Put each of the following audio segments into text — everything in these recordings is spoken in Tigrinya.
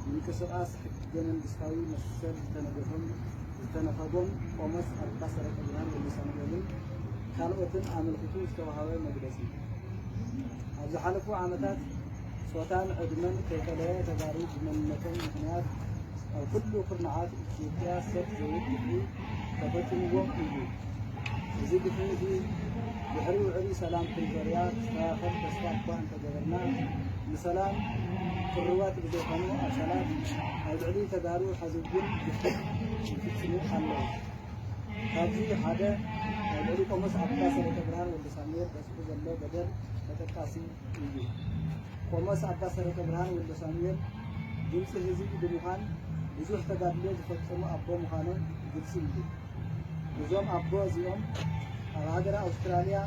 ምንቅስቓስ ሕገ መንግስታዊ መሰል ዝተነገፎም ዝተነፈጎም ቆሞስ ኣባ ሰረቀ ብርሃን ወልደሳሙኤልን ካልኦትን ኣመልኪቱ ዝተዋሃበ መግለጺ። ኣብ ዝሓለፉ ዓመታት ጾታን ዕድመን ከይፈለየ ተጋሩ ብመንነቶም ምኽንያት ኣብ ኩሉ ኩርናዓት ኢትዮጵያ ሰብ ዘውድ ግፍዒ ተፈጺምዎም እዩ። እዚ ግፍዒ እዚ ድሕሪ ውዕሊ ሰላም ፕሪቶርያ ክስተኻኸል ተስፋ እኳ እንተገበርና፣ ንሰላም ቅሩባት ብዘይኮኑ ኣካላት ኣብ ልዕሊ ተጋሩ ሐዚ እውን ግፍዒ ይፍጽሙ ኣለዉ። ካብዚ ሓደ ኣብ ልዕሊ ቆሞስ ኣባ ሰረቀ ብርሃን ወልደሳሙኤል በጺሑ ዘሎ በደል ተጠቃሲ እዩ። ቆሞስ ኣባ ሰረቀ ብርሃን ወልደሳሙኤል ድምጺ ህዝቢ ብምዃን ብዙሕ ተጋድሎ ዝፈጸሙ ኣቦ ምዃኖም ግልጺ እዩ። እዞም ኣቦ እዚኦም ኣብ ሃገረ ኣውስትራልያ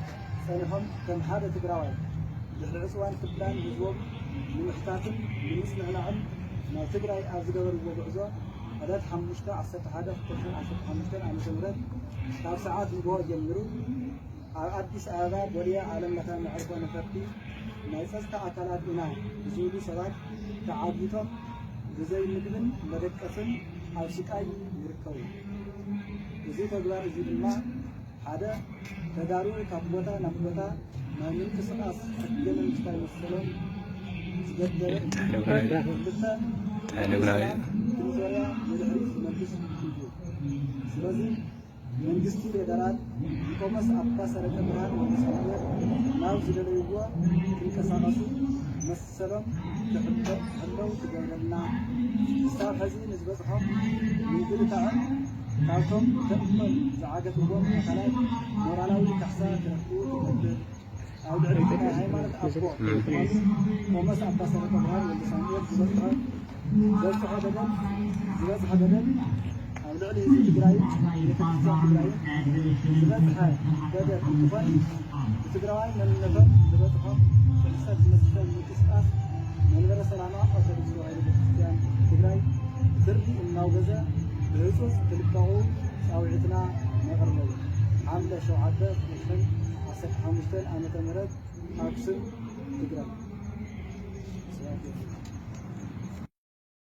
ጸኒሖም ከም ሓደ ትግራዋይ ድሕሪ ዕጽዋን ፍዳን ህዝቦም ንምሕታትን ንምጽንዕናዕን ናብ ትግራይ ኣብ ዝገበርዎ ጉዕዞ ዕለት ሓሙሽተ ዓሰርተ ሓደ ክልተ ሽሕን ዓሰርተ ሓሙሽተን ዓመተ ምህረት ካብ ሰዓት ንግሆ ጀሚሩ ኣብ ኣዲስ ኣበባ ቦሌ ዓለም ለኸ መዕርፎ ነፈርቲ ናይ ጸጥታ ኣካላት ኢና ብዝብሉ ሰባት ተዓጊቶም ብዘይ ምግብን መደቀስን ኣብ ስቃይ ይርከቡ። እዚ ተግባር እዚ ድማ ሓደ ተጋሩ ካብ ቦታ ናብ ቦታ ናይ ምንቅስቓስ ሕገ መንግስታዊ መሰሎም ዝገደበ እዩ። ክልተ ፕሪቶርያ ንድሕሪት ዝመልስ እዩ። ስለዚ መንግስቲ ፌደራል ንቆሞስ ኣባ ሰረቀ ብርሃን ወልደሳሙኤል ናብ ዝደለይዎ ክንቀሳቐሱ መሰሎም ክሕሎ- ክሕለው ክገብረልና፣ ክሳብ ሕዚ ንዝበጽሖም ምንግልታዕን ካብቶም ተእኮል ዝዓገትዎም ኣካላት ሞራላዊ ካሕሳ ክረክቡ ክገብር፣ ኣብ ልዕሊ ናይ ሃይማኖት ኣቦ ዝኾኑ ቆሞስ ኣባ ሰረቀ ብርሃን ወልደሳሙኤል ዝበጽሖ ዝበጽሖ በደል ዝበጽሐ በደል ኣብ ልዕሊ ህዝቢ ትግራይን ቤተክርስትያን ትግራይን ዝበጽሐ በደል እንትኾን ብትግራዋይ መንነቶም ዝበጽሖም ጥሕሰት መሰል ምንቅስቃስ መንበረ ሰላማ ኦርቶዶክስ ተዋህዶ ቤተክርስትያን ትግራይ ብትሪ እናውገዘ ብህፁፅ ክልቀቑ ፃውዒትና ነቕርበሉ። ሓምለ ሸውዓተ ክልተ ሽሕን ዓሰርተ ሓሙሽተን ዓመተ ምህረት ኣክሱም ትግራይ።